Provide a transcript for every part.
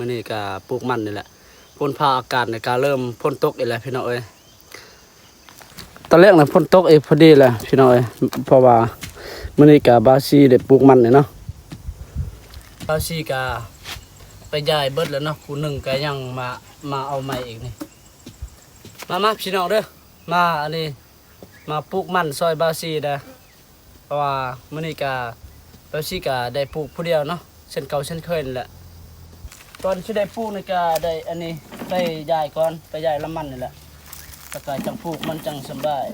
ມື້ນີ້ກະປູກມັນນີ້ແຫຼະ. ຝົນຟ້າອາກາດນີ້ກະເລີ່ມຝົນຕົກອີກແລ້ວພີ່ນ້ອງເອີຍ. ຕອນແລງນະຝົນຕົກອີກພໍດີແຫຼະພີ່ນ້ອງເອີຍ ເພາະວ່າມື້ນີ້ກະບ່າວສີໄດ້ປູກມັນນີ້ເນາະ. ບ່າວສີກະໄປຍ້າຍເບິດແລ້ວເນາະ ຜູ້ໜຶ່ງກະຍັງມາ ມາເອົາໃໝ່ອີກນີ້. ມາ ມາພີ່ນ້ອງເດີ ມາອັນນີ້ ມາປູກມັນຊ່ອຍບ່າວສີເດີ. ເພາະວ່າມື້ນີ້ກະບ່າວສີກະໄດ້ປູກຜູ້ດຽວເນາະ ເຊັ່ນເກົ່າເຊັ່ນເຄີຍນັ້ນແຫຼະ. ກ່ອນຊິໄດ້ປູກນີ້ກະໄດ້ອັນນີ້ ໄປຍ້າຍກ່ອນ ໄປຍ້າຍລຳມັນນີ້ແຫຼະ ແລ້ວກະຈັ່ງປູກມັນຈັ່ງສຳບາຍ.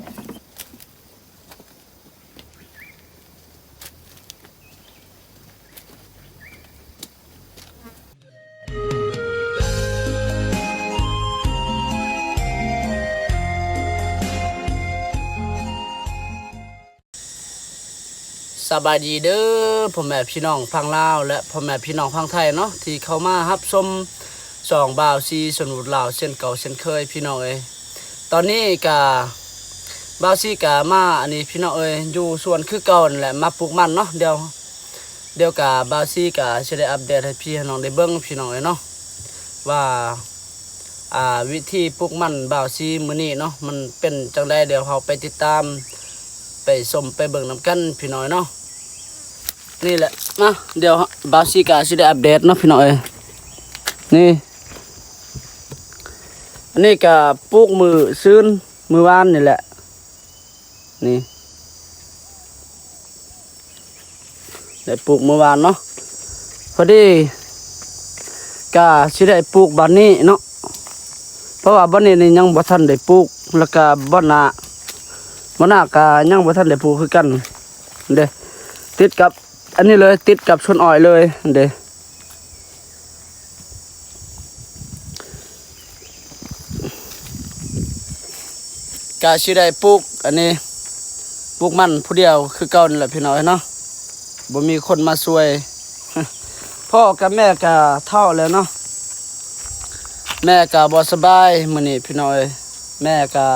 ສະບາຍດີເດີ ພໍ່ແມ່ພີ່ນ້ອງຝັ່ງລາວ ແລະ ພໍ່ແມ່ພີ່ນ້ອງຝັ່ງໄທເນາະ ທີ່ເຂົ້າມາຮັບຊົມຊ່ອງບ່າວສີຊົນວຸດລາວ ເຊັ່ນເກົ່າເຊັ່ນເຄີຍພີ່ນ້ອງເອີຍ. ຕອນນີ້ກະ ບ່າວສີກະມາອັນນີ້ພີ່ນ້ອງເອີຍ ຢູ່ສວນຄືເກົ່ານັ້ນແຫຼະ ມາປູກມັນເນາະ. ດຽວ ດຽວກະບ່າວສີກະຊິໄດ້ອັບເດດໃຫ້ພີ່ໃຫ້ນ້ອງໄດ້ເບິ່ງພີ່ນ້ອງເອີຍເນາະ ວ່າ ອ່າ ວິທີປູກມັນບ່າວສີມື້ນີ້ເນາະ ມັນເປັນຈັ່ງໃດ ດຽວເຮົາໄປຕິດຕາມ ໄປຊົມໄປເບິ່ງນຳກັນພີ່ນ້ອງເນາະ. ນີ້ແຫຼະ ມາ ດຽວບ່າວສີກະຊິໄດ້ອັບເດດເນາະພີ່ນ້ອງເອີຍ. ນີ້ ອັນນີ້ກະປູກມື້ຊືນ ມື້ວານນີ້ແຫຼະ ນີ້ ໄດ້ປູກມື້ວານເນາະ ພໍດີກະຊິໄດ້ປູກບ່ອນນີ້ເນາະ ເພາະວ່າບ່ອນນີ້ນີ້ຍັງບໍ່ທັນໄດ້ປູກ ແລ້ວກະບ່ອນໜ້າ ບ່ອນໜ້າກະຍັງບໍ່ທັນໄດ້ປູກຄືກັນເດ້ ຕິດກັບອັນນີ້ເລີຍ ຕິດກັບສວນອ້ອຍເລີຍເດ້. ກະຊິໄດ້ປູກອັນນີ້ ປູກມັນຜູ້ດຽວຄືເກົ່ານີ້ແຫຼະພີ່ນ້ອງເອີຍເນາະ ບໍ່ມີຄົນມາຊ່ວຍ. ພໍ່ກັບແມ່ກະເຖົ້າແລ້ວເນາະ ແມ່ກະບໍ່ສະບາຍມື້ນີ້ພີ່ນ້ອງເອີຍ. ແມ່ກະ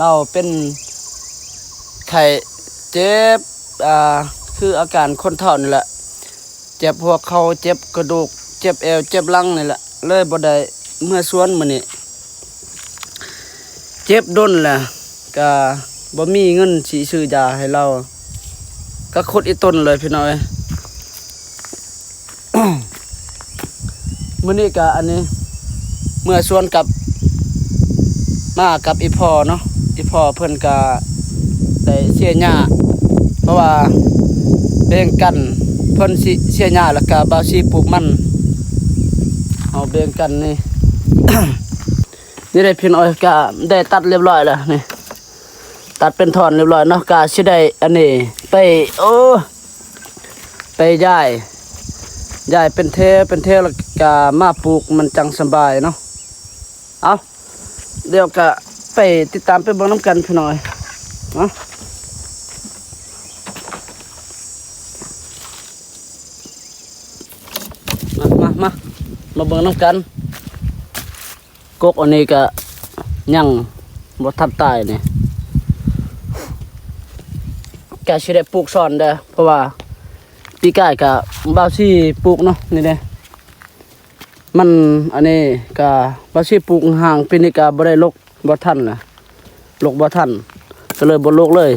ລາວເປັນໄຂ້ ເຈັບ ອ່າ ຄືອາການຄົນເຖົ້ານີ້ແຫຼະ ເຈັບຫົວເຂົ່າ ເຈັບກະດູກ ເຈັບແອວ ເຈັບຫຼັງນີ້ແຫຼະ ເລີຍບໍ່ໄດ້ເມືອສວນມື້ນີ້. ເຈັບດົນແຫຼະ ກະບໍ່ມີເງິນຊິຊື້ຢາໃຫ້ລາວ ກະຄົດອີ່ຕົນເລີຍພີ່ນ້ອງເອີຍ. ມື້ນີ້ກະອັນນີ້ ເມືອສວນກັບ ມາກັບອີ່ພໍ່ເນາະ ອີ່ພໍ່ເພິ່ນກະໄດ້ເສຍຫຍ້າ ເພາະວ່າແບ່ງກັນ ເພິ່ນຊິເສຍຫຍ້າ ແລ້ວກະບ່າວສີປູກມັນ ເຮົາແບ່ງກັນນີ້. ນີ້ໄດ້ພີ່ນ້ອງເອີຍ ກະໄດ້ຕັດລຽບຮ້ອຍແລ້ວນີ້ ຕັດເປັນທ່ອນລຽບຮ້ອຍເນາະ ກະຊິໄດ້ອັນນີ້ໄປ ໂອ້ ໄປຍ້າຍ ຍ້າຍເປັນແຖວເປັນແຖວ ແລ້ວກະມາປູກ ມັນຈັ່ງສະບາຍເນາະ. ເອົາ ດຽວກະໄປຕິດຕາມໄປເບິ່ງນຳກັນພີ່ນ້ອງເອີຍ ມາ ມາ ມາ ມາເບິ່ງນຳກັນ. ກົກອັນນີ້ກະຍັງບໍ່ທັນຕາຍນີ້ ກະຊິໄດ້ປູກຊ່ອນເດີ ເພາະວ່າປີກາຍກະບ່າວສີປູກເນາະ ນີ້ເດ້ ມັນອັນນີ້ກະບ່າວສີປູກຫ່າງ ປີນີ້ກະບໍ່ໄດ້ລົກ ບໍ່ທັນລະ ລົກບໍ່ທັນ ກະເລີຍບໍ່ລົກເລີຍ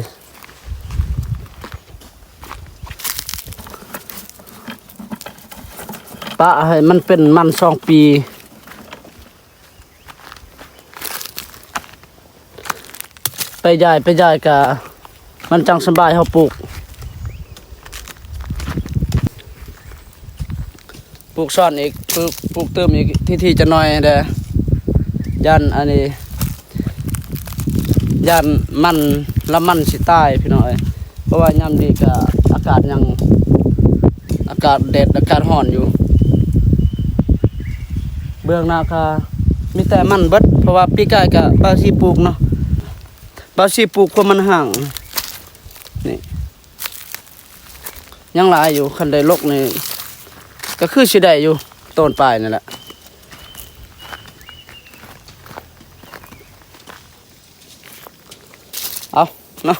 ປະໃຫ້ມັນເປັນມັນສອງປີ. ໄປຍ້າຍ ໄປຍ້າຍກະມັນຈັ່ງສະບາຍເຮົາປູກ ປູກຊ້ອນອີກ ປູກ ປູກຕື່ມອີກທີໆ ຈັກໜ້ອຍແດ່ ຢ້ານອັນນີ້ ຢ້ານມັນ ລຳມັນຊິຕາຍພີ່ນ້ອງເອີຍ ເພາະວ່າຍາມນີ້ກະອາກາດຍັງ ອາກາດແດດ ອາກາດຮ້ອນຢູ່ ເບື້ອງໜ້າກະມີແຕ່ມັນເບິດ ເພາະວ່າປີກາຍກະບ່າວສີປູກເນາະ ບ່າວສີປູກຄວາມມັນຫ່າງນີ້ ຍັງຫຼາຍຢູ່ ຄັນໄດ້ລົກນີ້ກະຄືຊິໄດ້ຢູ່ ໂຕນປາຍນີ້ແຫຼະ. ເອົາເນາະ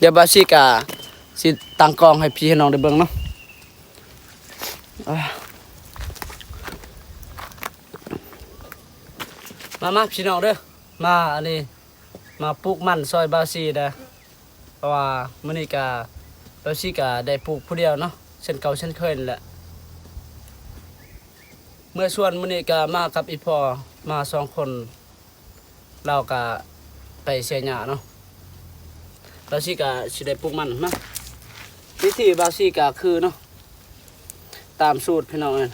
ດຽວບ່າວສີກະຊິຕັ້ງກ້ອງໃຫ້ພີ່ໃຫ້ນ້ອງໄດ້ເບິ່ງເນາະ ອ່າ ມາ ມາພີ່ນ້ອງເດີ ມາອັນນີ້ ມາປູກມັນຊ່ອຍບ່າວຊີເດີ ເພາະວ່າມື້ນີ້ກະບ່າວຊີກະໄດ້ປູກຜູ້ດຽວເນາະ ເຊັ່ນເກົ່າເຊັ່ນເຄີຍນັ້ນແຫຼະ. ເມືອສວນມື້ນີ້ກະມາກັບອີ່ພໍ່ ມາສອງຄົນ ລາວກະໄປເສຍຫຍ້າເນາະ. ບ່າວຊີກະຊິໄດ້ປູກມັນ ມາ ວິທີບ່າວຊີກະຄືເນາະ ຕາມສູດພີ່ນ້ອງເອີຍ.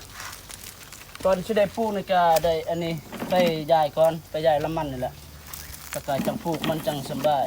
ກ່ອນຊິໄດ້ປູກນີ້ກະໄດ້ອັນນີ້ ໄປຢາຍກ່ອນ ໄປຢາຍລຳມັນນີ້ແຫຼະ ແລ້ວກະຈັ່ງປູກມັນຈັ່ງສະບາຍ.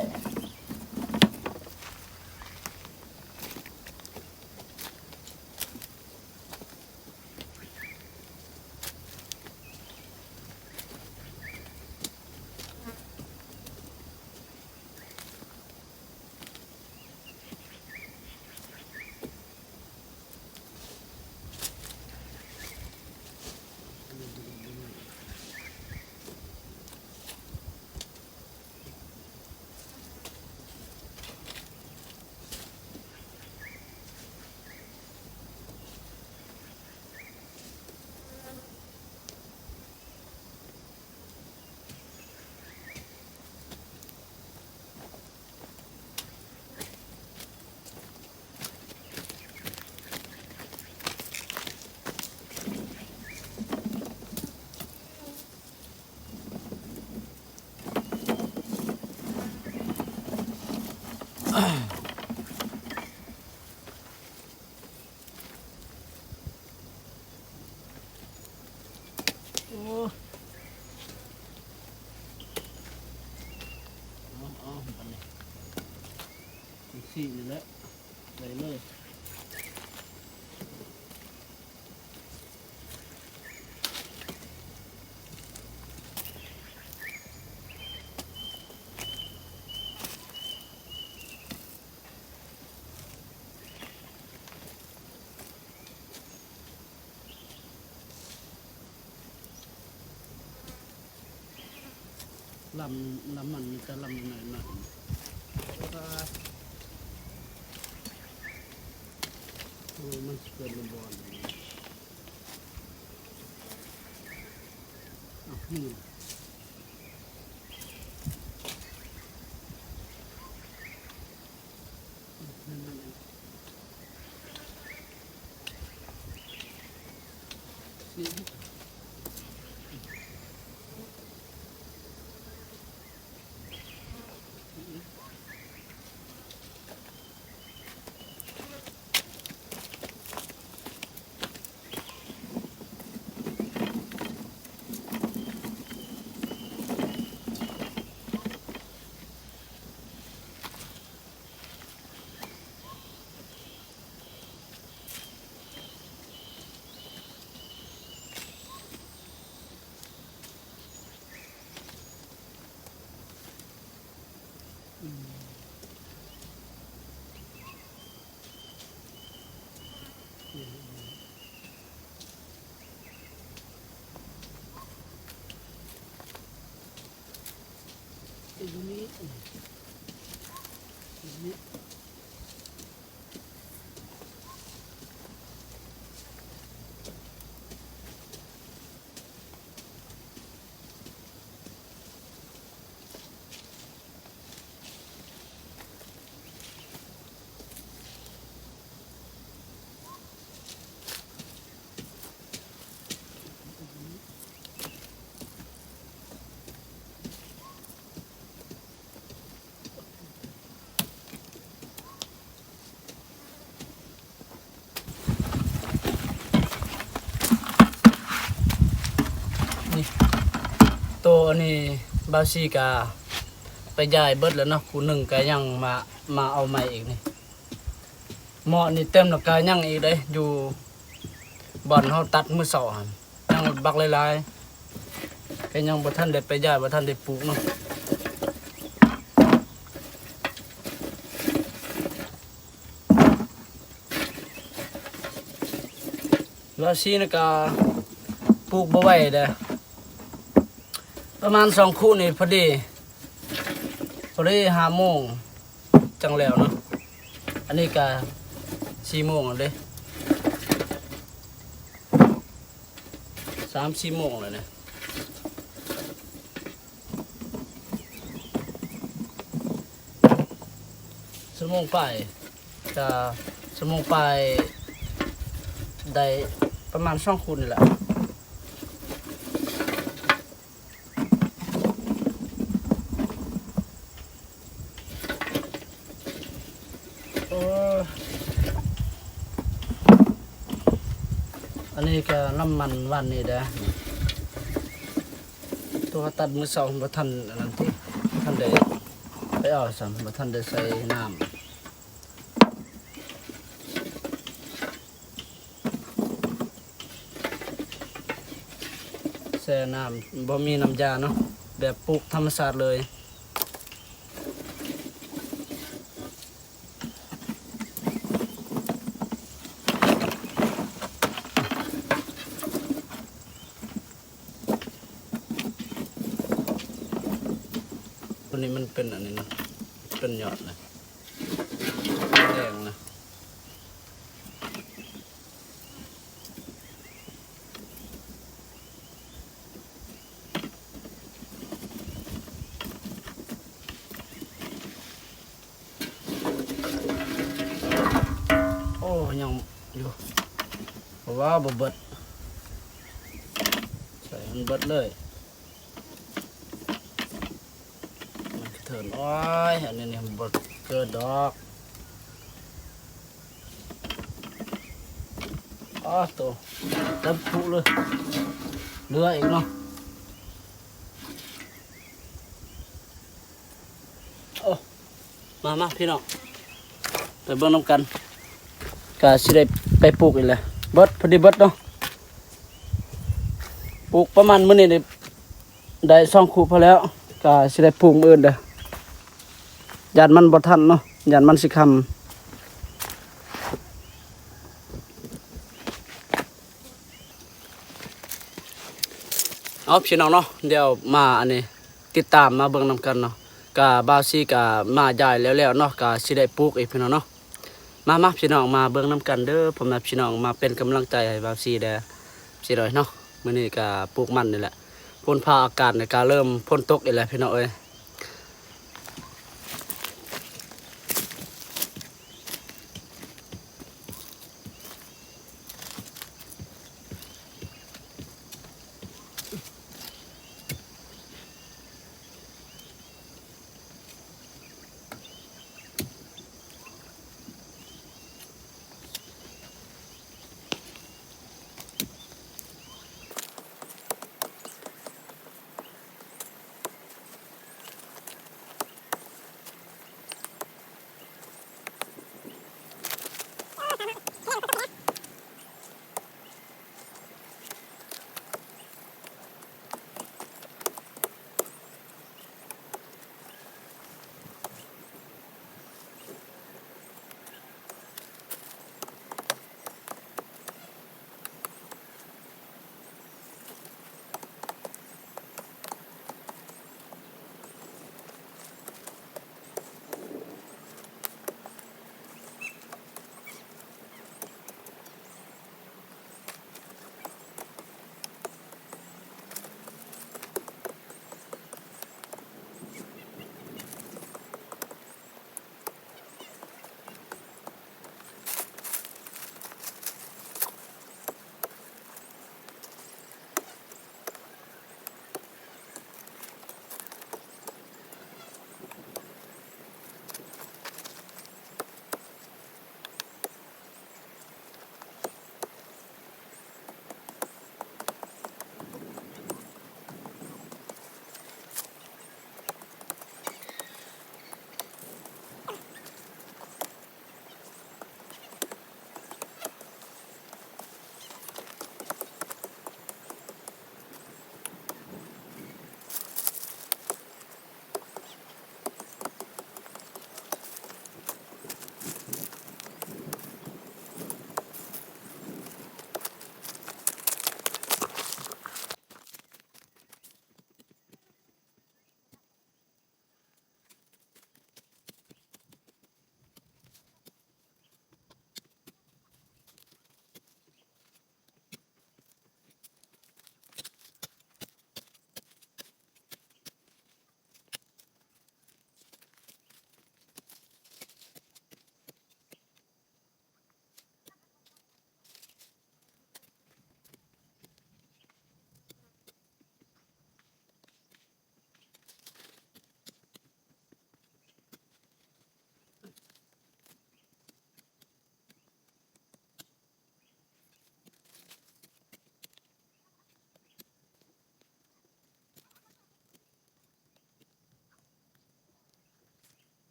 ໂອ້ ເອົາ ເອົາ ບັດນີ້ ຈັ່ງຊີ້ນີ້ແຫຼະ ໄດ້ເລີຍ. ລຳ ລຳມັນມີແຕ່ລຳນ້ອຍໆ ໂອ້ ມັນຊິເປັນລະບອນ ອືມ. ນີ້ ໂຕອັນນີ້ບ່າວຊີກະໄປຢາຍເບິດແລ້ວເນາະ ຜູ້ໜຶ່ງກະຍັງມາ ມາເອົາໃໝ່ອີກນີ້ ເໝາະນີ້ເຕັມແລ້ວກະຍັງອີກເດ້ ຢູ່ບ່ອນເຮົາຕັດມື້ເຊົ້າຫັ້ນ ຍັງບັກຫຼາຍໆ ແຕ່ຍັງບໍ່ທັນໄດ້ໄປຢາຍ ບໍ່ທັນໄດ້ປູກເນາະ. ລາວຊີນະກະປູກບໍ່ໄວເດ້ ປະມານສອງຄຸນີ້ພໍດີ ພໍດີຫ້າໂມງຈັ່ງແລ້ວເນາະ ອັນນີ້ກະສີ່ໂມງແລ້ວເດ້ ສາມສີ່ໂມງແລ້ວນະ. ຊົ່ວໂມງປາຍ ກະຊົ່ວໂມງປາຍ ໄດ້ປະມານສອງຄູນນີ້ແຫຼະ. ເອີ ອັນນີ້ກະນ້ຳມັນຫວ່ານນີ້ເດ້. ໂຕເຮົາຕັດມື້ເຊົ້າ ບໍ່ທັນອັນນັ້ນຕິ ບໍ່ທັນໄດ້ໄປເອົາຊ້ຳ ບໍ່ທັນໄດ້ໃສ່ນ້ຳ ແຊ່ນ້ຳ ບໍ່ມີນ້ຳຢາເນາະ ແບບປູກທຳມະຊາດເລີຍ. ຕົວນີ້ມັນເປັນອັນນີ້ນະ ເປັນຍອດນະ ແດງນະ. ໂອ້ ຍັງຢູ່ ເພາະວ່າບໍ່ເບິດ ໃສ່ໃຫ້ມັນເບິດເລີຍ. ມັນກະເທີນ ໂອ້ຍ ອັນນີ້ນີ້ບໍ່ເກີດດອກ. ອໍ ໂຕ ເຕັມຜຸເລີຍ ເຫຼືອອີກເນາະ. ໂອ້ ມາ ມາ ພີ່ນ້ອງ ໄປເບິ່ງນຳກັນ. ກະຊິໄດ້ໄປປູກອີກແຫຼະ ເບິດ ພໍດີເບິດເນາະ. ປູກປະມານມື້ນີ້ນີ້ ໄດ້ສອງຄູ່ພໍແລ້ວ ກະຊິໄດ້ປູກມື້ອື່ນເດີ້. ຢ້ານມັນບໍ່ທັນເນາະ ຢ້ານມັນຊິຄ່ຳ. ເອົາ ພີ່ນ້ອງເນາະ ດຽວມາອັນນີ້ ຕິດຕາມມາເບິ່ງນຳກັນເນາະ. ກະບ່າວສີກະມາຢາຍແລ້ວໆເນາະ ກະຊິໄດ້ປູກອີກ ພີ່ນ້ອງເນາະ. ມາ ມາ ພີ່ນ້ອງ ມາເບິ່ງນຳກັນເດີ້ ພໍ່ແມ່ພີ່ນ້ອງ ມາເປັນກຳລັງໃຈໃຫ້ບ່າວສີແດ່ ພີ່ນ້ອງເນາະ. ມື້ນີ້ກະປູກມັນນີ້ແຫຼະ ຝົນຟ້າອາກາດນີ້ກະເລີ່ມຝົນຕົກອີກແລ້ວ ພີ່ນ້ອງເອີຍ.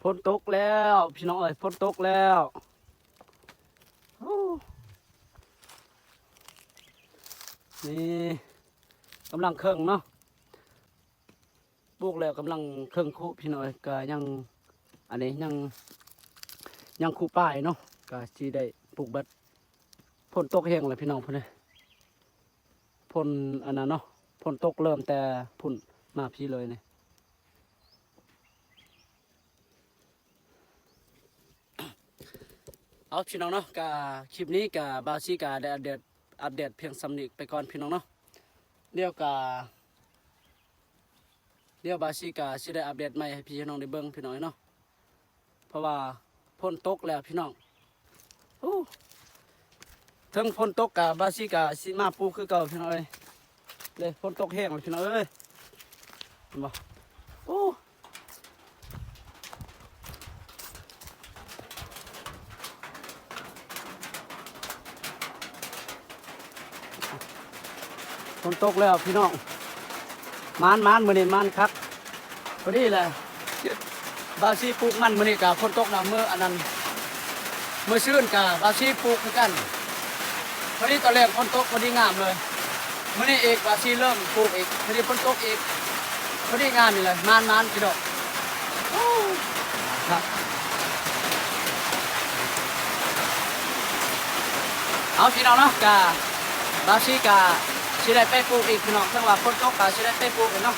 ຝົນຕົກແລ້ວພີ່ນ້ອງເອີຍ ຝົນຕົກແລ້ວ. ໂອ້ ນີ້ກຳລັງເຄິ່ງເນາະ ປູກແລ້ວກຳລັງເຄິ່ງຄຸພີ່ນ້ອງເອີຍ. ກະຍັງ ອັນນີ້ຍັງ ຍັງຄຸປາຍເນາະ ກະຊິໄດ້ປູກບັດ ຝົນຕົກແຮງແລ້ວພີ່ນ້ອງພຸ້ນເດ້. ຝົນອັນນັ້ນເນາະ ຝົນຕົກເລີ່ມແຕ່ພຸ້ນມາພີ້ເລີຍນີ້. ເອົາພີ່ນ້ອງເນາະ ກະຄລິບນີ້ກະບ່າວຊີກະໄດ້ອັບເດດ ອັບເດດພຽງສ່ຳນີ້ໄປກ່ອນພີ່ນ້ອງເນາະ. ດຽວກະ ດຽວບ່າວຊີກະຊິໄດ້ອັບເດດໃໝ່ໃຫ້ພີ່ນ້ອງໄດ້ເບິ່ງພີ່ນ້ອງເອີຍເນາະ. ເພາະວ່າຝົນຕົກແລ້ວພີ່ນ້ອງ. ໂອ້ ເຖິງຝົນຕົກກະບ່າວຊີກະຊິມາປູກຄືເກົ່າພີ່ນ້ອງເອີຍ. ເດ້ ຝົນຕົກແຮງແລ້ວພີ່ນ້ອງເອີຍ ເຫັນບໍ່? ໂອ້ ຝົນຕົກແລ້ວພີ່ນ້ອງ ໝານໆ ມື້ນີ້ໝານຄັກ. ພໍດີແຫຼະ ບ່າວຊີປູກມັນ ມື້ນີ້ກະຝົນຕົກນຳ ມື້ອັນນັ້ນ ມື້ຊືນກະບ່າວຊີປູກຄືກັນ. ພໍດີຕອນແລງຝົນຕົກ ພໍດີງາມເລີຍ. ມື້ນີ້ອີກບ່າວຊີເລີ່ມປູກອີກ ພໍດີຝົນຕົກອີກ ພໍດີງາມນີ້ແຫຼະ ໝານໆ ພີ່ນ້ອງ. ໂອ້ ຄັກ ເອົາພີ່ນ້ອງເນາະ ກະບ່າວຊີກະຊິໄດ້ໄປປູກອີກພີ່ນ້ອງ ເຖິງວ່າຝົນຕົກກະຊິໄດ້ໄປປູກອີກເນາະ.